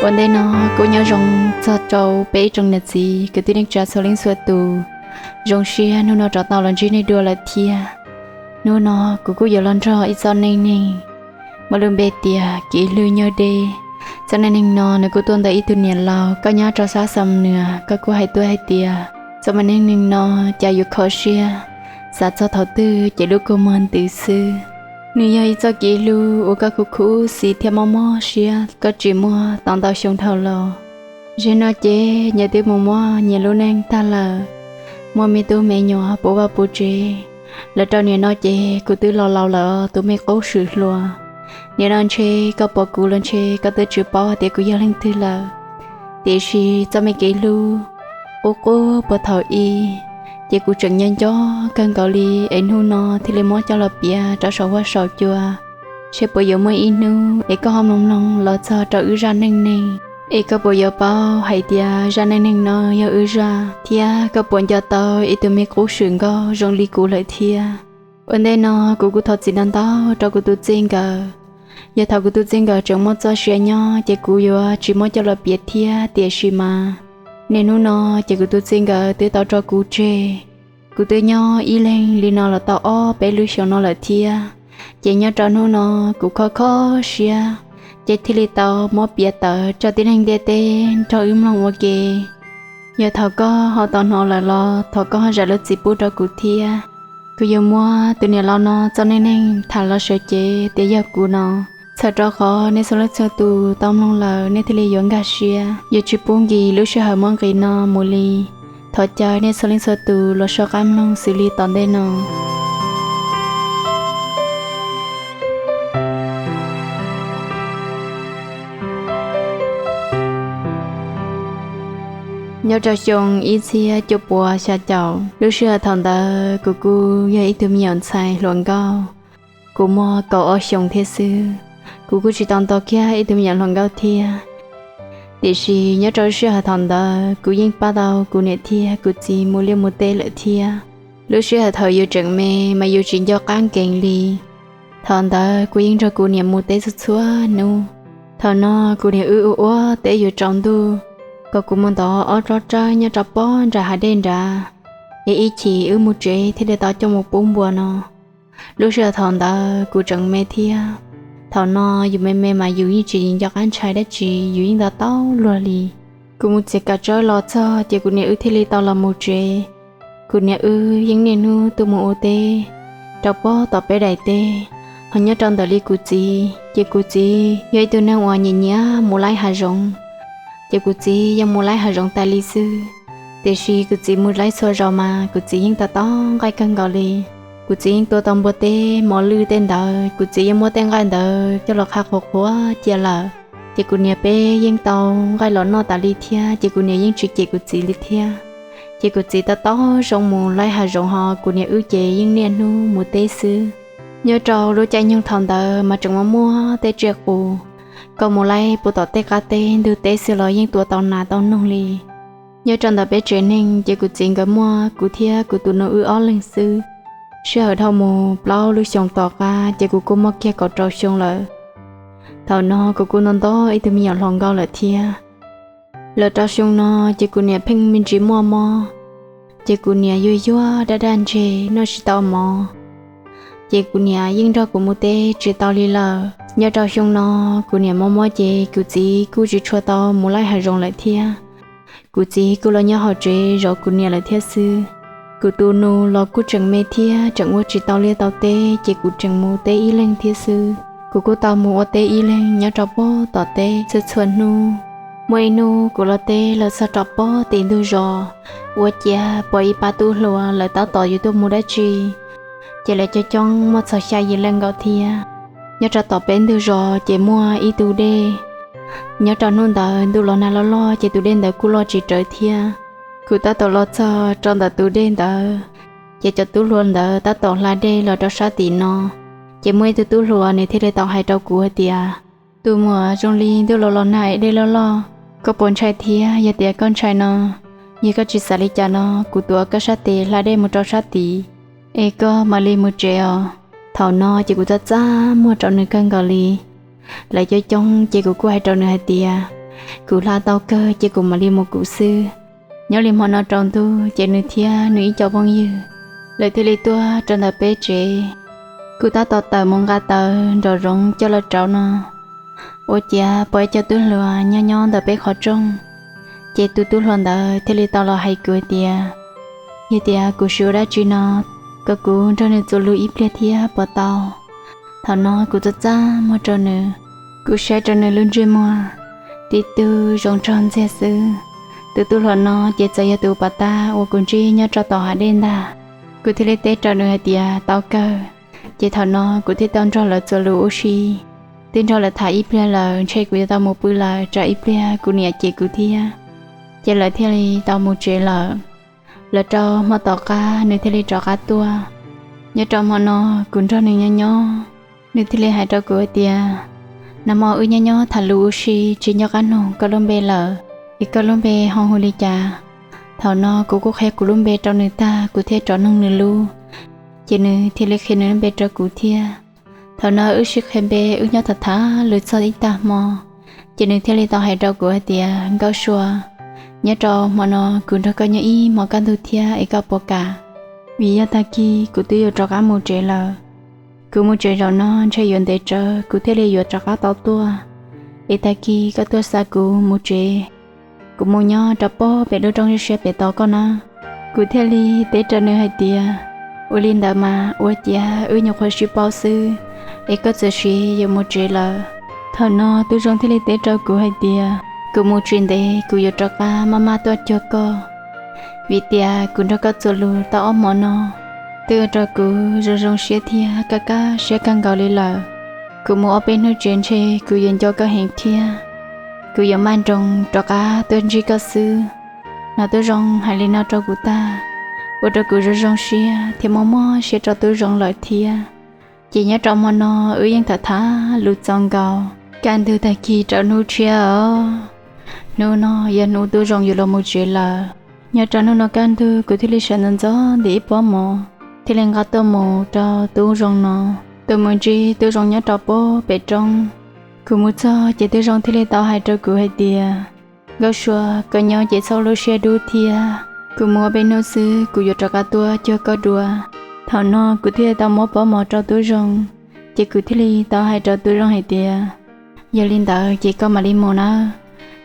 Ua ntej no kuj nyob zoo txog rau peb ib tsoom niam txiv kwv tij neej tsa txhua leej txhua tus. Zoo siab hnub no rov tau los ntsib nej dua lawm thiab. Hnub no kuv kuj yuav los nrog ib txoj neej neeg muaj lub npe tias kev hlub nyob deb. Txoj neej neeg no nws kuj tuaj ntawm ib tug niam laus, koj nyob rau sab Xam Nuas, koj kuj hais tuaj hais tias txoj me neej neeg no cas yuav kho siab, xav txog thaum twg ces lub kua muag ntws xwb. Nws yog ib txoj kev hlub uas koj khuv khuv xim thiab mob mob siab, koj tsis muaj tau ntau xyoo dhau los. Zem no ces nyias twb mus muaj nyias lub neej tag lawm, muaj me tub me nyuam puv vaj puv tsev. Lawv rau niam no ces kuv twb los laus lawm tus me qub swm hluas. Niam no ntshe koj pom kuv los ntshe koj twb tsis paub tias kuv yog leej twg lawm. Tiam sis txoj me kev hlub qub qub puag thaum ub, ces kuv tseem nco nco kawg nkaus li, es hnub no thiaj li muab coj los piav rau saum huab saum cua, seb puas yuav muaj ib hnub es koj ho mloog mloog los txog rau wb zaj neej neeg, es koj puas yuav paub hais tias zaj neej neeg no yog wb zaj, thiab koj puas nco tau ib tug me qub swm nkauj zoo li kuv lawm thiab. Ua ntej no kuv kuj thov txim ntau ntau rau kuv tus txij nkawm. Yog thaum kuv tus txij nkawm tseem muaj txoj sia nyob ces kuv yuav tsis muab coj los piav thiab, tiam sis mas niaj hnub no ces kuv tus txij nkawm twb tau tso kuv tseg. Kuv twb nyob ib leeg li no los tau ob peb lub xyoo no lawm thiab. Ces nyob rau hnub no kuv kho kho siab, ces thiaj li tau muab piav tawm rau tib neeg ntiaj teb nrog wb mloog ua ke. Yog thaum koj ho tau hnov lawm los thov koj ho zam lub txim pub rau kuv thiab. Kuv yuav muab tus niam laus no txoj neej neeg tham los sawv cev tias yog kuv no. Txhawm rau qhov nej txhua leej txhua tus tau mloog lawm nej thiaj li yuav nkag siab, yuav tsis pub nkim lub sij hawm muaj nqis no mus li. Thov caw nej txhua leej txhua tus los soj qab mloog xws li tom ntej no. Nyob rau xyoo ib txhiab cuaj puas xya caum, lub sij hawm thaum ntawd kuv kuj yog ib tug me nyuam ntxhais hluas nkauj. Kuv muaj kaum ob xyoos thiab xwb, kuv kuj tsis tau nto kiag ib tug me nyuam hluas nkauj thiab. Tiam sis nyob rau lub sij hawm thaum ntawd kuv yeej pab tau kuv niam thiab kuv txiv mus liaj mus teb lawm thiab. Lub sij hawm thaum yus tseem me mas yus tsis nco qab nkees li. Thaum ntawd kuv yeej nrog kuv niam mus teb txhua txhua hnub. Thaum no kuv niam wb ua ua teb yuav tsaus ntuj, kom kuv mus ntov ob tsob tsawb nyob rau pob nram hav dej nrad, es ib chim wb mus tsev thiaj li tau coj mus pub npua no. Lub sij hawm thaum ntawd kuv tseem me thiab. Thaum no yus me me mas yus yeej tsis nco qab ntshai dab tsi, yus yeej to taub luag li. Kuv mus txiav kav tsawb los txog ces kuv niam wb thiaj li tau los mus tsev. Kuv niam wb yeej niaj hnub tuaj mus ua teb rau pob tom peb daim teb, ho nyob rau ntawm li kuv txiv ces kuv txiv yog ib tug neeg uas nyiam nyiam mus laij hav zoov, ces kuv txiv yeej mus laij hav zoov tas li xwb. Tiam sis kuv txiv mus laij txhua zaus mas kuv txiv yeej to taub nqaij kawg nkaus li. Kuv txiv yeej tua tau npua teb mos lwj tej ntawd, kuv txiv yeej muab tej nqaij ntawd coj los qha qhuav qhuav cia lawm. Ces kuv niam peb yeej tau nqaij los noj tas li thiab, ces kuv niam yeej tsis cem kuv txiv li thiab. Ces kuv txiv to taub zoo mus laij hav zoov, ho kuv niam wb ces yeej niaj hnub mus teb xwb. Nyob rau lub caij nyoog thaum ntawd mas tseem muaj muaj tej tsiaj qus, koj mus laij puag tom tej qab teb ntug teb xwb los yeej tua tau nas tau noog li. Nyob rau ntawm peb tsev neeg ces kuv txiv nkawd muaj kuv thiab kuv tus nus wb ob leeg xwb. Sij hawm dhau mus plaub lub xyoos tom qab ces kuv kuj muaj kiag kaum rau xyoo lawm. Thaum no kuv kuj nto nto ib tug me nyuam hluas nkauj lawm thiab. Lawm rau xyoo no ces kuv niam pheej me ntsis muaj mob, ces kuv niam yuag yuag daj daj ntseg noj tsis tau mov, ces kuv niam yeej nrog kuv mus teb tsis tau li lawm. Nyob rau xyoo no kuv niam mob mob ces kuv txiv kuj tsis tshua tau mus laij hav zoov lawm thiab. Kuv txiv kuj los nyob hauv tsev zov kuv niam lawm thiab xwb. Kuv tus nus los kuj tseem me thiab tseem ua tsis tau liaj tau teb, ces kuv tseem mus teb ib leeg thiab xwb. Kuv kuj tau mus ua teb ib leeg nyob rau pob tom teb txhua txhua hnub. Muaj ib hnub kuv los teb los txog rau pob tim ntug zos, ua ciav pom ib pab tub hluas lawv tab tom yuav tuaj mus dab tsi, ces lawv coob coob muaj txog xya yim leej nkaus thiab. Nyob rau tom peb ntug zos ces muaj ib tug dej. Nyob rau hnub ntawd ntuj los nag loj loj ces tus dej ntawd kuj loj tsis rawv thiab. Kuv tab tom los txog rau ntawm tus dej ntawd, ces cov tub hluas ntawd tab tom hla dej los rau sab tim no. Ces muaj ib tug tub hluas nws thiaj li tau hais rau kuv hais tias, tus muam, zoo li ntuj los los nag es dej loj loj, koj puas ntshai thiab? Yog tias koj ntshai no, yog koj tsis xav li cas no, kuv tuav koj sab tes hla dej mus rau sab tid, es koj mam li mus tsev os. Thaum no ces kuv txaj txaj muag rau nws kawg nkaus li. Lawv coob coob ces kuv kuj hais rau nws hais tias, kuv hla tau kawg ces kuv mam li mus kuv xwb. Nyob li hmo no rau ntuj ces nws thiab nws ib co phooj ywg lawv thiaj li tuaj rau ntawm peb tsev. Kuv tab tom tawm mus nqa taws nraum zoov coj los rauv no, ua ciav pom ib co tub hluas nyob nyob ntawm peb qhov rooj. Ces tus tub hluas ntawd thiaj li tau los hais kuv tias, yog tias kuv siv ua dab tsi no, kom kuv nrog nws txuas lus ib pliag thiab puas tau? Thaum no kuv txaj txaj muag rau nws, kuv saib rau nws lub ntsej muag, tib tug zoo nraug ntxiag xwb. Tus tub hluas no ces txawm yog tus pas tag uas kuv ntsib nyob rau tom hav dej ntag. Kuv thiaj li teb rau nws hais tias tau kawg. Ces thaum no kuv thiaj tau nrog lawv txuas lus ua si, twb nrog lawv tham ib pliag lawm, ntshe kuv yuav tau mus pw lawm, tsam ib pliag kuv niam cem kuv thiab. Ces lawv thiaj li tau mus tsev lawm. Lawv rau hmo tom qab nws thiaj li rov qab tuaj. Nyob rau hmo no kuv nrog nws nyob nyob, nws thiaj li hais rau kuv hais tias, nag hmo wb nyob nyob tham lus ua si tsis nco qab noog koj lub npe lawm, es koj lub npe ho hu li cas? Thaum no kuv kuj qhia kuv lub npe rau nws tag kuv thiaj rov noog nws lub, ces nws thiaj li qhia nws lub npe rau kuv thiab. Thaum no wb sib qhia npe wb nyob tham tham lus txog ib tag hmo, ces nws thiaj li tau hais rau kuv hais tias, Nkauj Sua, nyob rau hmo no kuv nrog koj nyob ib hmos kaj ntug thiab es koj puas kam? Vim yog tag kis kuv twb yuav rov qab mus tsev lawm. Kuv mus tsev zaum no ntshe yuav ntev tsawv kuv thiaj li yuav rov qab tau tuaj. Es tag kis koj tuaj xa kuv mus tsev, kuv mus nyob rau pem lub roob siab siab pem tos koj na. Kuv thiaj li teb rau nws hais tias, ua li ntawd mas ua ciav wb nyuam qhuav sib paub xwb, es koj txawm siv yuav mus tsev lawm. Thaum no Tub Zoo thiaj li teb rau kuv hais tias, kuv mus tsis ntev kuv yuav rov qab maj maj tuaj cuag koj, vim tias kuv nrog koj txuas lus tau ob hmo no, twb ua rau kuv zoo zoo siab thiab kaj kaj siab kawg nkaus li lawm. Kuv mus ob peb hnub tsev ntshe kuv yuav nco koj heev thiab, kuv yuav maj nroos rov qab tuaj ntsib koj xwb. No Tub Zoo hais li no rau kuv tag, ua rau kuv zoo zoo siab thiab mob mob siab rau Tub Zoo lawm thiab. Ces nyob rau hmo no wb yeej tham tham lus txaus nkaus. Kaj ntug tag kis rau hnub tshiab os, hnub no yog hnub Tub Zoo yuav los mus tsev lawm. Nyob rau hnub no kaj ntug kuv thiaj li sawv ntxov ntxov ntim ib pob mov, thiaj li nqa tuaj mus rau Tub Zoo no, tuaj mus ntsib Tub Zoo nyob rau pem roob. Kuv mus txog ces Tub Zoo thiaj li tau hais rau kuv hais tias, Nkauj Sua, koj nyob ces txhob lub siab dub thiab, kuv mus ob peb hnub xwb kuv yuav rov qab tuaj cuag koj dua. Thaum no kuv thiaj li tau muab pob mov rau Tub Zoo, ces kuv thiaj li tau hais rau Tub Zoo hais tias, yog li ntawd ces koj mam li mus nawb.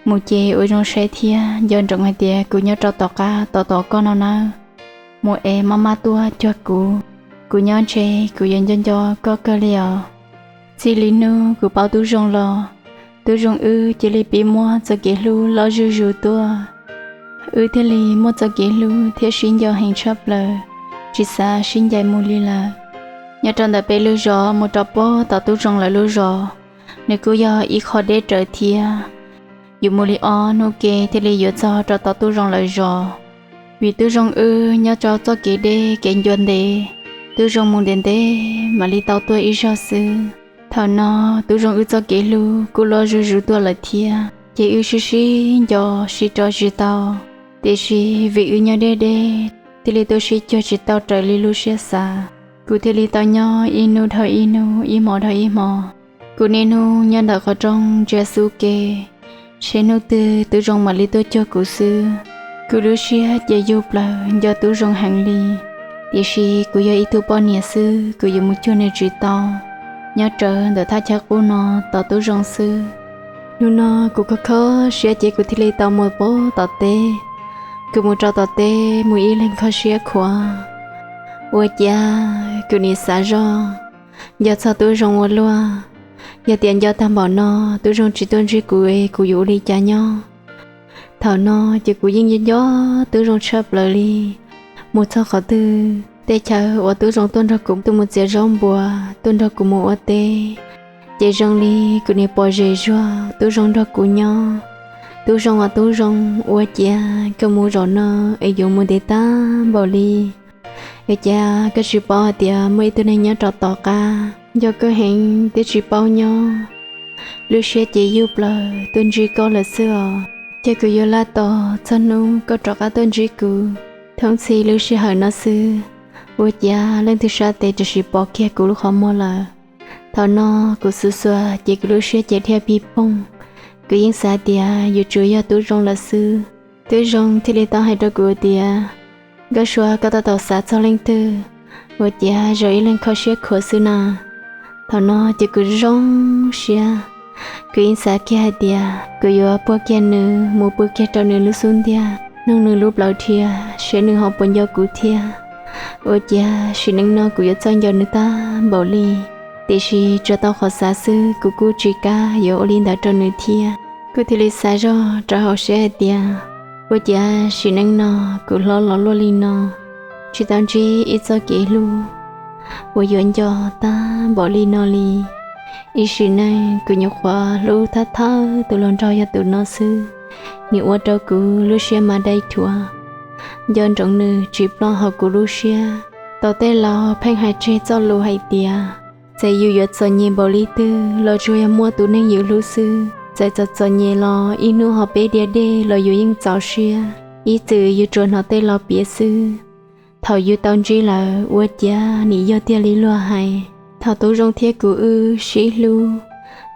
Mus ces ua zoo saib thiab nco ntsoov hais tias kuv nyob rau tom qab tos tos koj no nawb. Mus es maj maj tuaj cuag kuv, kuv nyob ntshe kuv yuav nco nco koj kawg li os. Txij li hnub kuv paub Tub Zoo los, Tub Zoo wb cia li pib muaj txoj kev hlub loj zuj zus tuaj. Wb thiaj li muaj txoj kev hlub thiab sib nco heev tshaj plaws, tsis xav sib ncaim mus li lawm. Nyob rau ntawm peb lub zos mus rau pem tom Tub Zoo lawv lub zos, nws kuj yog ib qho deb rawv thiab. Yuav mus li ob hnub ke thiaj li yuav txog rau tom Tub Zoo lawv zos. Vim Tub Zoo wb nyob rau txoj kev deb kev ncua ntev, Tub Zoo mus ntev ntev mam li tau tuaj ib zaug xwb. Thaum no Tub Zoo wb txoj kev hlub kuj loj zuj zus tuaj lawm thiab, ces wb sib sib nco sib rau tsis tau. Tiam sis vim wb nyob deb deb, thiaj li tuaj sib cuag tsis tau raws li lub siab xav. Kuv thiaj li tau nyob ib hnub dhau ib hnub, ib hmo dhau ib hmo. Kuv niaj hnub nyob ntawm qhov rooj ntsia xub ke, seb hnub twg Tub Zoo mam li tuaj cuag kuv xwb. Kuv lub siab ces yug plaws nco Tub Zoo heev li, tiam sis kuv yog ib tug poj niam xwb kuv yuav mus cuag nws tsis tau. Nyob rawv ntawm thaj chaw qub no tos Tub Zoo xwb. Hnub no kuv kho kho siab ces kuv thiaj li tau mus pem tom teb. Kuv mus rau tom teb mus ib leeg kho siab khuav. Ua ciav kuv nim xav zoj, nco txog Tub Zoo ua luaj. Yog tias nco tag npaum no, Tub Zoo tsis tuaj ntsib kuv es kuv yuav ua li cas nyob? Thaum no ces kuv yeej nco nco Tub Zoo tshaj plaws li. Mus txog qhov twg, tej chaw uas Tub Zoo tuaj nrog kuv tuaj mus txiav zaub npua, tuaj nrog kuv mus ua teb, ces zoo li kuv nim pom zem zuag Tub Zoo nrog kuv nyob. Tub Zoo os Tub Zoo, ua ciav koj mus zaum no es yuav mus ntev tag npaum li. Es cas koj tsis paub hais tias muaj ib tug neeg nyob rau tom qab nco koj heev thiab tsis paub nyob? Lub siab ces yug plaws tuaj ntsib koj lawm xwb os. Ces kuv yuav laj tos txog hnub koj rov qab tuaj ntsib kuv. Thoob txhij lub sij hawm no xwb, ua ciav leej twg sab tes tam sim pom kiag kuv lub qhov muag lawm. Thaum no kuv xuas xuas ces kuv lub siab ces dhia pig poog. Kuv yeej xav tias yuav tsum yog Tub Zoo lawm xwb. Tub Zoo thiaj li tau hais rau kuv tias, Nkauj Sua, koj tab tom xav txog leej twg? Ua ciav zoo ib leeg kho siab khuav xwb na. Thaum no ces kuv zoo siab, kuv yeej xav kiag hais tias kuv yuav puag kiag nws mus pw kiag rau nws lub xub ntiag, noog nws lub plawv dhia, saib nws ho puas nco kuv thiab. Ua ciav sim neej no kuv yuav txawj nco nws tag npaum li. Tiam sis tsuas tau qhov xav xwb, kuv kuj tsis kam yuav ua li ntawd rau nws thiab. Kuv thiaj li xav zog rau hauv siab hais tias, ua ciav sim neej no kuv hlob los luaj li no, tsis tau ntsib ib txoj kev hlub uas yuav nco tag npaum li no li. Ib sim neej kuv nyuam qhuav hlub thawj thawj tus hluas nraug yog tus no xwb, nws ua rau kuv lub siab mas dai thuav. Nco ntsoov nws tsis ploj hauv kuv lub siab. Tau tej laus pheej hais tseg txoj lus hais tias, txawm yus yuav txom nyem npaum li twg los tsuas yog muaj tus neeg yus hlub xwb. Txawm txom txom nyem los ib hnub ho peb diav dej los yus yeej txaus siab. Ib txwm yus tsuas hnov tej laus piav xwb, thaum yus tau ntsib lawm ua ciav nim yog tiag li luag hais. Thaum Tub Zoo thiab kuv wb sib hlub,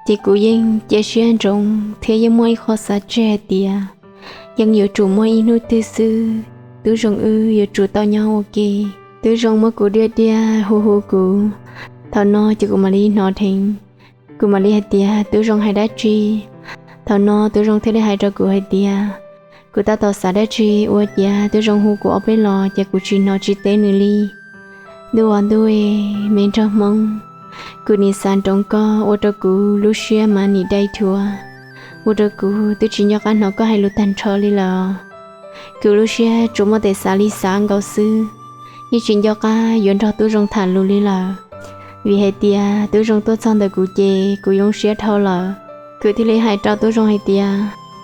ces kuv yeej cia siab ntsoov thiab yeej muaj ib qho xav tseg hais tias, yeej yuav tsum muaj ib hnub twg xwb, Tub Zoo wb yuav tsum tau nyob ua ke. Tub Zoo muab kuv diaj diaj hu hu kuv. Thaum no ces kuv mam li hnov dheev, kuv mam li hais tias, Tub Zoo hais dab tsi? Thaum no Tub Zoo thiaj li hais rau kuv hais tias, kuv tab tom xav dab tsi ua ciav Tub Zoo hu kuv ob peb los ces kuv tsis hnov tsis teb nws li. Ntuj aw ntuj, me nraug Hmoob, kuv nim xav ntsoov koj ua rau kuv lub siab mas nim dai thuav, ua rau kuv twb tsis nco qab hnov koj hais lus tag nrho li lawm. Kuv lub siab tsuas muaj tej xav li xav nkaus xwb, yeej tsis nco qab yuav nrog Tub Zoo tham lus li lawm. Vim hais tias Tub Zoo tuaj txog ntawm kuv ces kuv zoo siab dhau lawm. Kuv thiaj li hais rau Tub Zoo hais tias,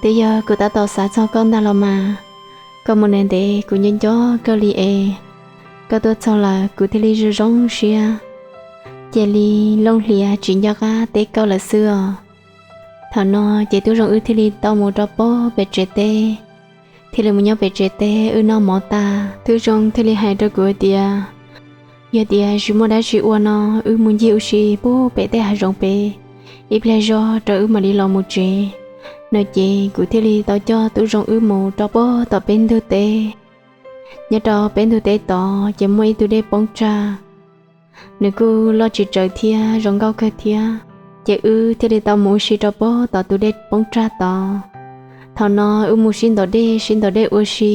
twb yog kuv tab tom xav txog koj ntag los mas. Koj mus ntev ntev kuv nco nco koj li es, koj tuaj txog lawm kuv thiaj li zoo zoo siab. Cia li looj hlias tsis nco qab teb koj lawm xwb os. Thaum no ces Tub Zoo wb thiaj li tau mus rau pem tsev teb, thiaj li mus nyob pem tsev teb wb noj mov tas, Tub Zoo thiaj li hais rau kuv hais tias, yog tias tsis muaj dab tsi ua no, wb mus ncig ua si pem tej hav zoov pem ib pliag zog rau wb mam li los mus tsev. No ces kuv thiaj li tau coj Tub Zoo wb mus rau pem tom peb ntug teb. Nyob rau peb ntug teb tod ces muaj ib tug dej poob tsag, nws kuj loj tsis tsawg thiab zoo nkauj kawg thiab. Ces wb thiaj li tau mus ua si rau pem tom tus dej poob tsag tod. Thaum no wb mus sib ntaus dej sib ntaus dej ua si.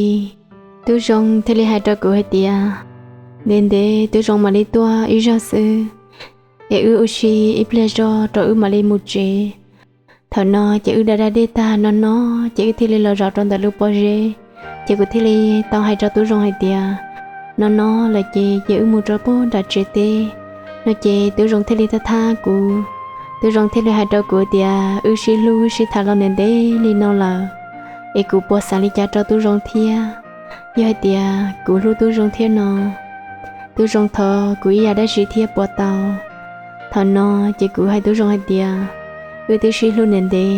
Tub Zoo thiaj li hais rau kuv hais tias, ntev ntev Tub Zoo mam li tuaj ib zaug xwb, es wb ua si ib pliag zog rau wb mam li mus tsev. Thaum no ces wb da da dej tag no no, ces wb thiaj li los zaum rau ntawm lub pob zeb. Ces kuv thiaj li tau hais rau Tub Zoo hais tias, no no lawm ces ces wb mus rau pem nram tsev teb. No ces Tub Zoo thiaj li thab thab kuv. Tub Zoo thiaj li hais rau kuv tias, wb sib hlub sib tham los ntev ntev li no lawm, es kuv puas xav li cas rau Tub Zoo thiab? Yog hais tias kuv hlub Tub Zoo thiab no, Tub Zoo thov kuv ib yam dab tsi thiab puas tau? Thaum no ces kuv hais Tub Zoo hais tias, wb twb sib hlub ntev ntev,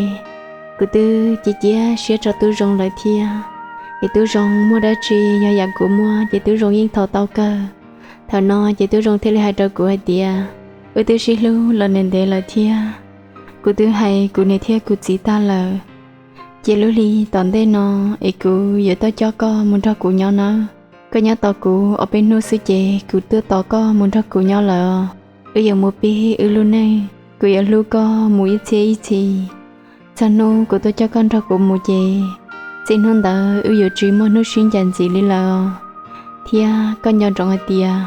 kuv twb cia cia siab rau Tub Zoo lawm thiab. Es Tub Zoo muaj dab tsi yog yam kuv muaj ces Tub Zoo yeej thov tau kawg. Thaum no ces Tub Zoo thiaj li hais rau kuv hais tias, wb twb sib hlub los ntev ntev lawm thiab, kuv twb hais kuv niam thiab kuv txiv tag lawm. Cia lub hli tom ntej no es kuv yuav tuaj coj koj mus nrog kuv nyob nawb. Koj nyob tos kuv ob peb hnub xwb ces kuv tuaj tos koj mus nrog kuv nyob lawm. Wb yuav mus pib wb lub neej, kuv yuav hlub koj mus ib txhiab ib txhis. Txog hnub kuv tuaj coj koj nrog kuv mus ces, txij hnub ntawd wb yuav tsis muaj hnub sib ncaim ntxiv li lawm. Thiab koj nco ntsoov hais tias,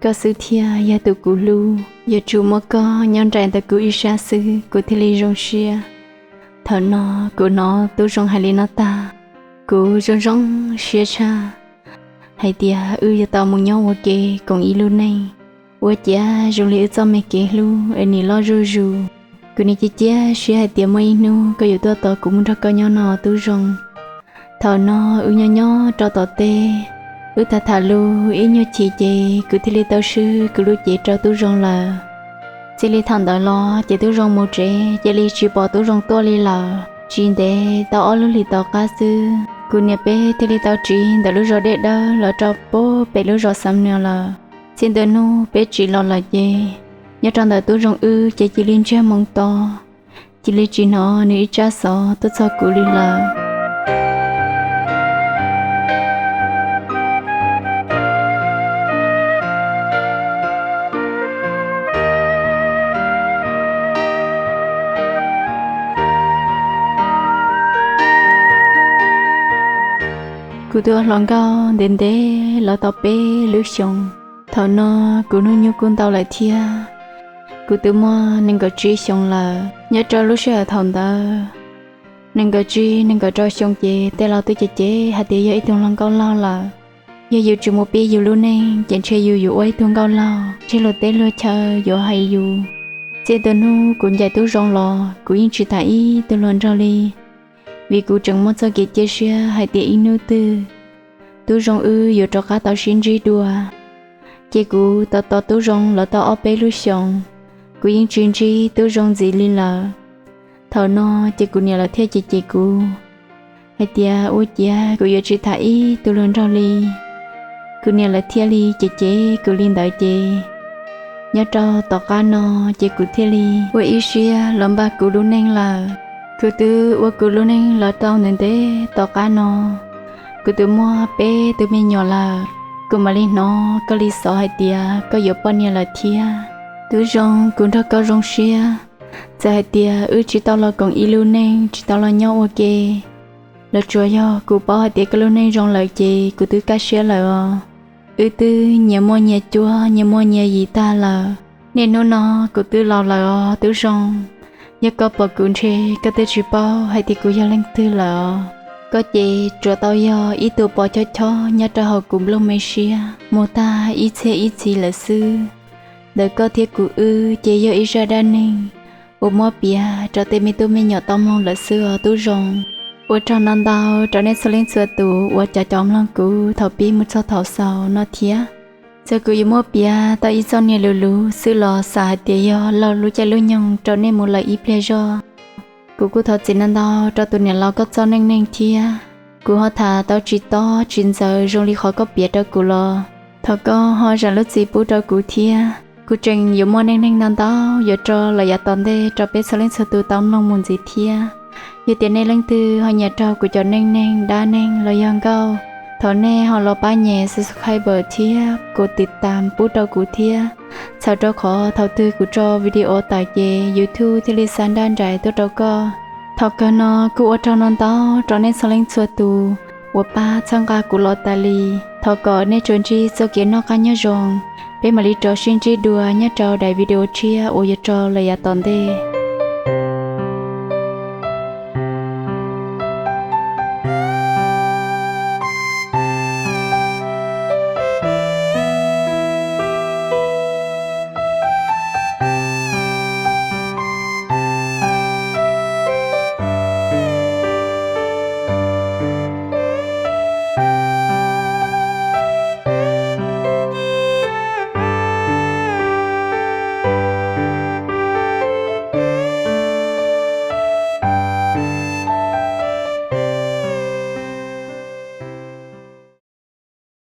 koj xwb thiaj yog tus kuv hlub, yuav tsum muaj koj nyob nraim ntawm kuv ib sab xwb kuv thiaj li zoo siab. Thaum no kuv hnov Tub Zoo hais li no tag, kuv zoo zoo siab tshaj, hais tias wb yuav tau mus nyob ua ke koom ib lub neej, ua ciav zoo li wb txoj me kev hlub es nim loj zuj zus. Kuv nim cia cia siab hais tias muaj ib hnub koj yuav tuaj tos kuv mus nrog koj nyob no Tub Zoo. Thaum no wb nyob nyob rau tom teb, wb tham tham lus ib nyuag chim ces kuv thiaj li tau swb kuv lub cev rau Tub Zoo lawm. Txij li thaum ntawd los ces Tub Zoo mus tsev cia li tsis pom Tub Zoo tuaj li lawm. Tsis ntev tau ob lub hlis tom qab xwb, kuv niam peb thiaj li tau tsiv ntawm lub zos Dej Dawb los rau pem lub zos Xam Nuas lawm. Txij ntawm hnub peb tsiv los lawm ces, nyob rau ntawm Tub Zoo wb ces cia li ntsiag moo to, cia li tsis hnov nws ib tsab xov tuaj txog kuv li lawm. Kuv twb ua hluas nkauj ntev ntev los tau peb lub xyoos. Thaum no kuv hnub nyoog kuj ntau lawm thiab. Kuv twb muaj nees nkaum tsib xyoos lawm. Nyob rau lub sij hawm thaum ntawd, nees nkaum tsib nees nkaum rau xyoo ces tej laus twb cem cem hais tias yog ib tug hluas nkauj laug lawm. Yog yus tsis mus pib yus lub neej ces ntshe yus yuav ua ib tug nkauj laug, ntshe luag teb luag chaw yuav hais yus. Txij tus hnub kuv ncaim Tub Zoo los kuv yeej tsis tham ib tug hluas nraug li, vim kuv tseem muaj txoj kev cia siab hais tias ib hnub twg Tub Zoo wb yuav rov qab tau sib ntsib dua. Ces kuv tos tos Tub Zoo los tau ob peb lub xyoos, kuv yeej tsis ntsib Tub Zoo ntxiv li lawm. Thaum no ces kuv niam lawv thiaj cem cem kuv hais tias ua ciav kuv yuav tsis tham ib tug hluas nraug li. Kuv niam lawv thiaj li cem cem kuv li ntawd ces nyob rau tom qab no ces kuv thiaj li ua ib siab los npaj kuv lub neej lawm. Kuv twb ua kuv lub neej los tau ntev ntev tom qab no, kuv twb muaj peb tug me nyuam lawm. Kuv mam li hnov koj li xov hais tias koj yuav poj niam lawm thiab. Tub Zoo, kuv nrog koj zoo siab. Txawm hais tias wb tsis tau los koom ib lub neej, tsis tau los nyob ua ke, los tsuas yog kuv paub hais tias koj lub neej zoo lawm ces kuv twb kaj siab lawm os. Wb twb nyias muaj nyias cuab, nyias muaj nyias yim tag lawm. Niaj hnub no kuv twb laus lawm os Tub Zoo. Yog koj pom kuv ntshe koj twb tsis paub hais tias kuv yog leej twg lawm os. Koj ces tsuas tau yog ib tug pos chob chob nyob rau hauv kuv nplooj me siab mus tag ib txhiab ib txhis lawm xwb. Ntawm koj thiab kuv wb ces yog ib zaj dab neeg uas muab piav rau tej me tub me nyuam tau mloog lawm xwb os Tub Zoo. Ua tsaug ntau ntau rau nej txhua leej txhua tus uas cov cov mloog kuv thaum pib mus txog thaum xaus no thiab. Txawm kuv yuav muab piav tau ib txoj niam luv luv xwb los xav hais tias yog laug lub caij lub nyoog rau nej mus lawm ib pliag zog. Kuv kuj thov txim ntau ntau rau tus niam laus koj txoj neej neeg thiab. Kuv ho tham tau tsis tob tsis ntxaws zoo li qhov koj piav rau kuv los thov koj ho zam lub txim pub rau kuv thiab. Kuv tseem yuav muaj neej neeg ntau ntau yuav tso lawm yav tom ntej rau peb txhua leej txhua tus tau mloog mus ntxiv thiab. Yog tias nej leej twg ho nyiam raug kuv cov neej neeg dab neeg los yog nkauj, thov nej ho los pab nyem subscribe thiab kuv tiv tas pub rau kuv thiab, txhawm rau qhov thaum twg kuv tso video tawm ces YouTube thiaj li xa nraj nraim tuaj rau koj. Thaum kawg no kuj ua tsaug ntau ntau rau nej txhua leej txhua tus uas pab txhawb nqa kuv los tas li. Thov kom nej tsuas ntsib txoj kev noj qab nyob zoo, peb mam li rov sib ntsib dua nyob rau daim video tshiab uas yuav tso lawm yav tom ntej.